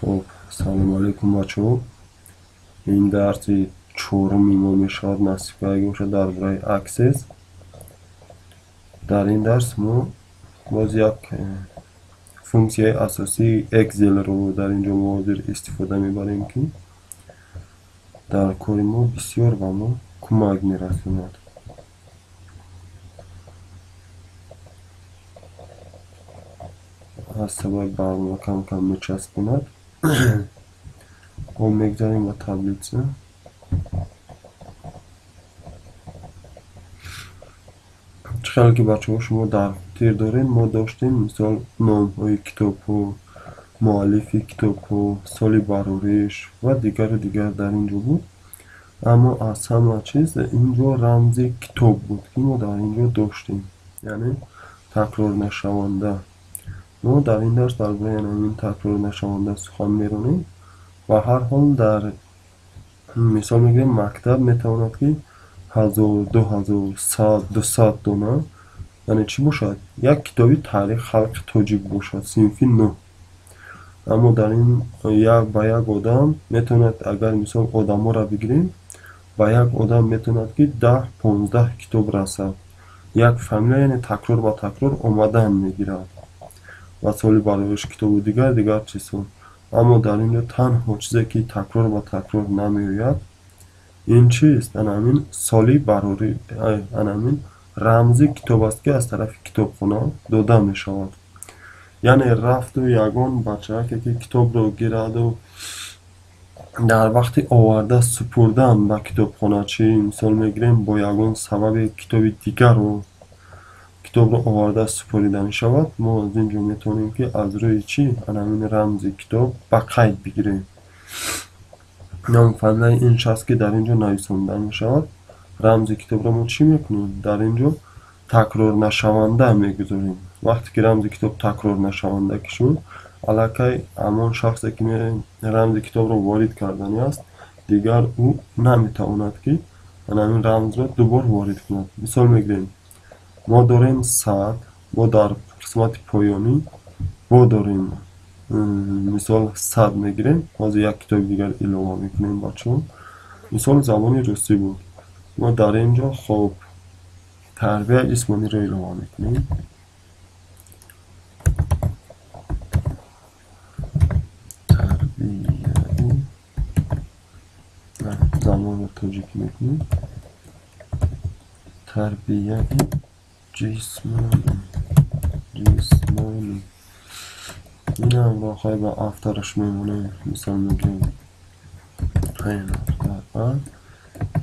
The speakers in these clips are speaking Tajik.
Хуб, салому алейкум бачаҳо. Ин дарси чоруми мо мешавад, насиб карда бошад, дар бораи Access. Дар ин дарс мо боз як функсияи асосии Excel-ро дар ин ҷо мо ҳозир истифода мебарем, ки дар кори мо бисёр ба мо кӯмак мерасонад. Аз сабаби барнома кам-кам мечаспонад. Мо мегзарем ба таблица. Чӣ хеле ки бачаҳо шумо дар хотир доред, мо доштем мисол номҳои китобҳо, муаллифи китобҳо, соли барориш ва дигару дигар дар ин ҷо буд. Аммо аз ҳама чиз ин ҷо рамзи китоб буд, ки мо дар ин ҷо доштем, яъне такрорнашаванда. Мо дар ин дарс дар бораи ҳамин такрорнашаванда сухан меронем. Ба ҳар ҳол дар мисол мегирем, мактаб метавонад ки 1000, 2000, 100, 200 дона, яъне чӣ бошад? Як китоби таърих халқи тоҷик бошад, синфи 9. Аммо дар ин як ба як одам метавонад, агар мисол одаморо бигирем, ба як одам метавонад ки 10-15 китоб расад. Як фамилия, яъне такрор ба такрор омадан мегирад ва соли барориш китобу дигар чизҳо. Аммо дар ин ҷо танҳо чизе ки такрор ба такрор намеояд, ин чист? Ана ҳамин соли барорӣ, ана ҳамин рамзи китоб аст, ки аз тарафи китобхона дода мешавад. Яъне рафту ягон бачааке ки китобро гираду дар вақти оварда супурдан ба китобхоначӣ, мисол мегирем, бо ягон сабаби китоби дигарро китобро оварда супорида мешавад, мо аз ин ҷо метавонем ки аз рӯи чӣ ана ҳамин рамзи китоб ба қайд бигирем. Ном фамилияи ин шахс, ки дар ин ҷо нависонда мешавад, рамзи китобро мо чӣ мекунем? Дар ин ҷо такрорнашаванда мегузорем. Вақте ки рамзи китоб такрорнашаванда ки шуд, аллакай ҳамон шахсе ки рамзи китобро ворид кардани аст, дигар ӯ наметавонад ки ана ҳамин рамзро дубор ворид кунад. Мисол мегирем, мо дорем 100, мо дар қисмати поёнӣ бо дорем мисол 100 мегирем. Ҳозир як китоби дигар илова мекунем бачаҳо. Мисол забони русӣ буд. Мо дар ин ҷо хоб тарбияи ҷисмониро илова мекунем. Тарбияи забонро тоҷикӣ мекунем. Тарбияи ҷисмонӣ. Инам роҳҳои ба автораш мемонем. Мисол мегирем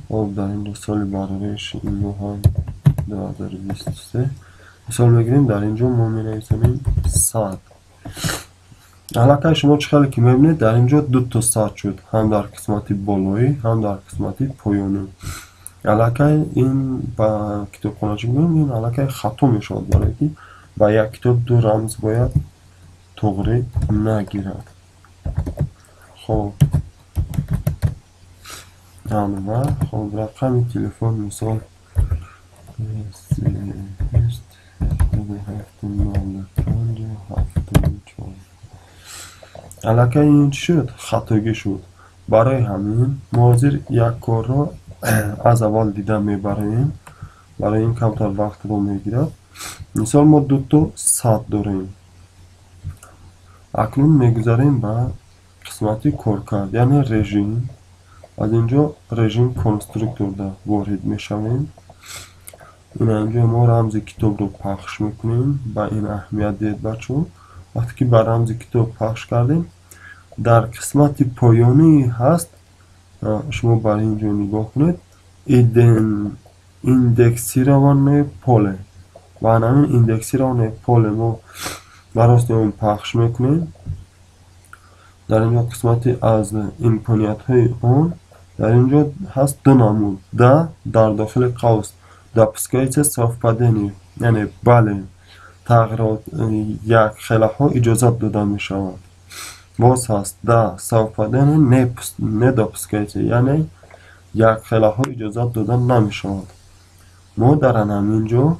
хоб дар ин ҷо соли барориш ин ҳам 2023. Мисол мегирем, дар ин ҷо мо менависонем 100. Аллакай шумо чӣ хеле ки мебинед, дар ин ҷо дуто 100 шуд, ҳам дар қисмати болоӣ, ҳам дар қисмати поёнӣ. Аллакай ин ба китобхоначӣ бигӯем, ин аллакай хато мешавад, барое ки ба як китоб ду рамз бояд туғрӣ нагирад. Хоб ва хоб рақами телефон мисол 38 7 05 74. Аллакай ин чӣ шуд? Хатогӣ шуд. Барои ҳамин мо ҳозир як корро аз аввал дида мебароем. Барои ин камтар вақтро мегирад. Мисол мо дуто 100 дорем. Акнун мегузарем ба қисмати коркард, яъне режим. Аз ин ҷо режим конструкторда ворид мешавем. Ина ин ҷо мо рамзи китобро пахш мекунем. Ба ин аҳамият диҳед бачаҳо. Вақте ки ба рамзи китоб пахш кардем, дар қисмати поёнӣ ҳаст, шумо бар ин ҷо нигоҳ кунед, индексированное поле. Ва ҳамин индексированное поле мо ба рости он пахш мекунем. Дар ин ҷо қисмати аз имкониятҳои он дар ин ҷо ҳаст ду намуд. Да дар дохили қавс допускается совпадение, яъне бале, тағйирот якхелаҳо иҷозат дода мешавад. Боз ҳаст да совпадение не допускается, яъне якхелаҳо иҷозат дода намешавад. Мо дар ҳамин ҷо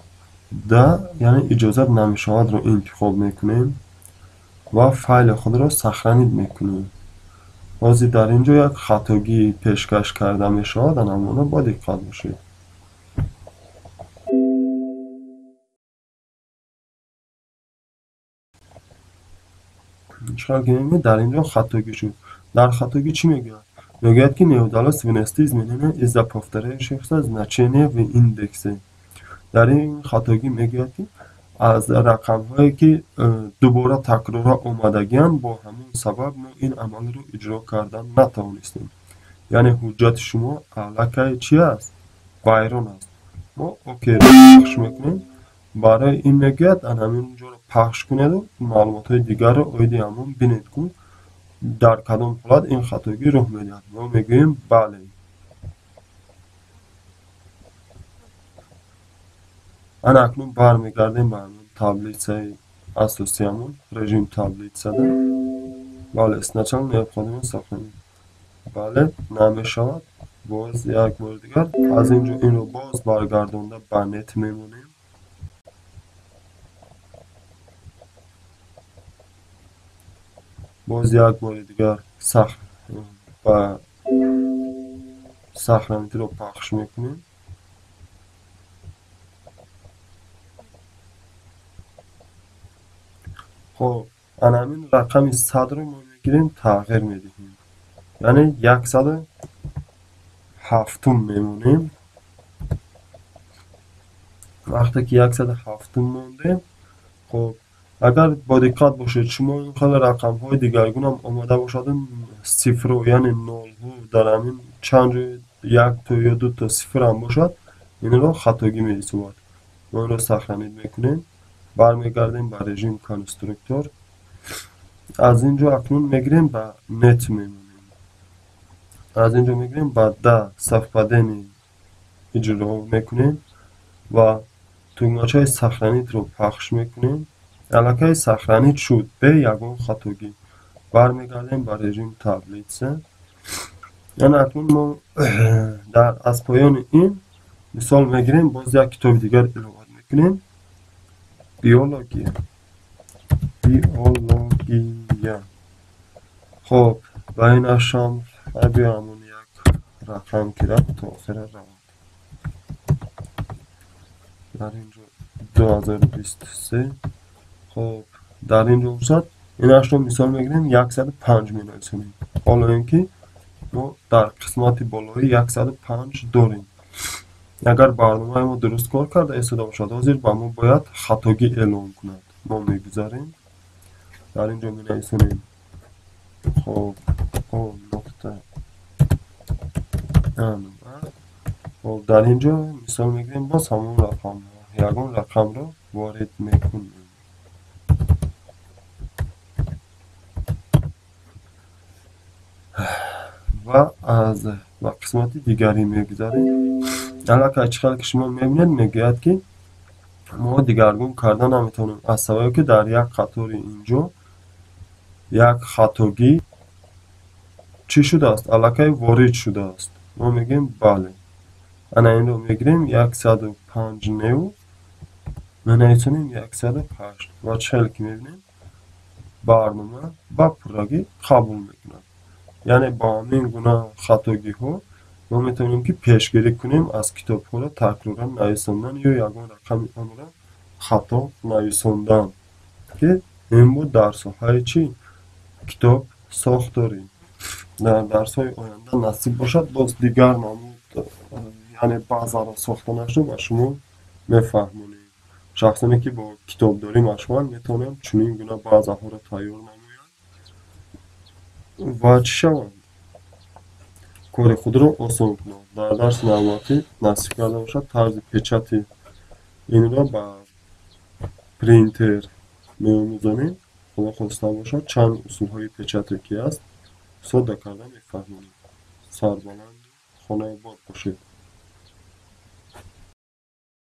да, яъне иҷозат намешавадро интихоб мекунем. Ва файли худро сохранить мекунем. Ҳозир дар ин ҷо як хатогӣ пешкаш карда мешавад, ана бо диққат бошед. Чӣ ки мебинед, дар ин ҷо хатогӣ шуд. Дар хатогӣ чӣ мегӯяд? Мегӯяд, ки не удалось внести изменения из-за повторяющихся значения в индексе. Дар ин хатогӣ мегӯяд, ки аз рақамҳое ки дубора такрора омадагианд, бо ҳамон сабаб мо ин амалро иҷро кардан натавонистем. Яъне ҳуҷҷати шумо аллакай чи аст? Вайрон аст. Мо окейро пахш мекунем. Барои ин мегӯяд, ан ҳамин ҷоро пахш кунеду маълумотҳои дигарро оиди ҳамон бинед, ку дар кадом ҳолат ин хатогӣ рух медиҳад. Мо мегӯем бале. Ана акнун бармегардем ба ҳамин таблицаи асосиямон, режим таблицада. Бале, сначала необходимо сохранить. Бале, намешавад. Боз як бори дигар аз ин ҷо инро боз баргардонда ба нет мемонем. Боз як бори дигар ба сохранитьро пахш мекунем. Хоб, ана ҳамин рақами 100-ро мо мегирем, тағйир медиҳем. Яъне 107 мемонем. Вақте ки 107 мондем, хоб, агар бо диққат бошед, шумо ин хеле рақамҳои дигаргунам омада бошаду сифрҳо, яъне нолҳо дар ҳамин чанд ҷой як то ё ду то сифр ҳам бошад, инро хатогӣ меҳисобад. Мо инро сохранить мекунем. Бармегардем ба режим конструктор. Аз ин ҷо акнун мегирем ба нет мемонем. Аз ин ҷо мегирем ба да совпадение иҷро мекунем ва тугмачаи сохранитьро пахш мекунем. Аллакай сохранить шуд бе ягон хатогӣ. Бармегардем ба режим таблица. Яъне акнун мо дар аз поёни ин мисол мегирем, боз як китоби дигар илова мекунем. Биология. Биология. Хоб, ба ин ашам биё ҳамон як рақам ки рафт то охира равад. Дар ин ҷо 2023. Хоб, дар ин ҷо бошад, ин ашро мисол мегирем, 105 менависонем. Ҳоло ин ки мо дар қисмати болоӣ 105 дорем. Агар барномаи мо дуруст кор карда истода бошад, ҳозир ба мо бояд хатогӣ эълон кунад. Мо мегузарем. Дар ин ҷо менависонем. Хоб, о нуқта Хоб, дар ин ҷо мисол мегирем, боз ҳамон рақам, ягон рақамро ворид мекунем. Ва аз ба қисмати дигарӣ мегузарем. Аллакай чӣ хел ки шумо мебинед, мегӯяд, ки мо дигаргун карда наметавонем, аз сабабе ки дар як қатори инҷо як хатогӣ чӣ шудааст, аллакай ворид шудааст. Мо мегӯем бале. Ана инро мегирем 105 нев менависонем 108 ва чӣ хел ки мебинем, барнома ба пуррагӣ қабул мекунад. Яъне бо ҳамин гуна хатогиҳо мо метавонем ки пешгирӣ кунем аз китобҳоро такроран нависондан ё ягон рақами онро хато нависондан, ки ин буд дар соҳаи чӣ? Китоб сохторӣ. Дар дарсҳои оянда насиб бошад, боз дигар намуд, яъне баъзаро сохтанашро ба шумо мефаҳмонем. Шахсоне ки бо китобдорӣ машғуланд, метавонанд чунин гуна баъзаҳоро тайёр намоянд ва чӣ шаванд? Кори худро осон кунанд. Дар дарси навбатӣ насиб карда бошад, тарзи печати инро ба принтер меомӯзонем. Худо хоста бошад, чанд усулҳои печате ки аст, содда карда мефаҳмонем. Сарбаланду хонаобод бошед.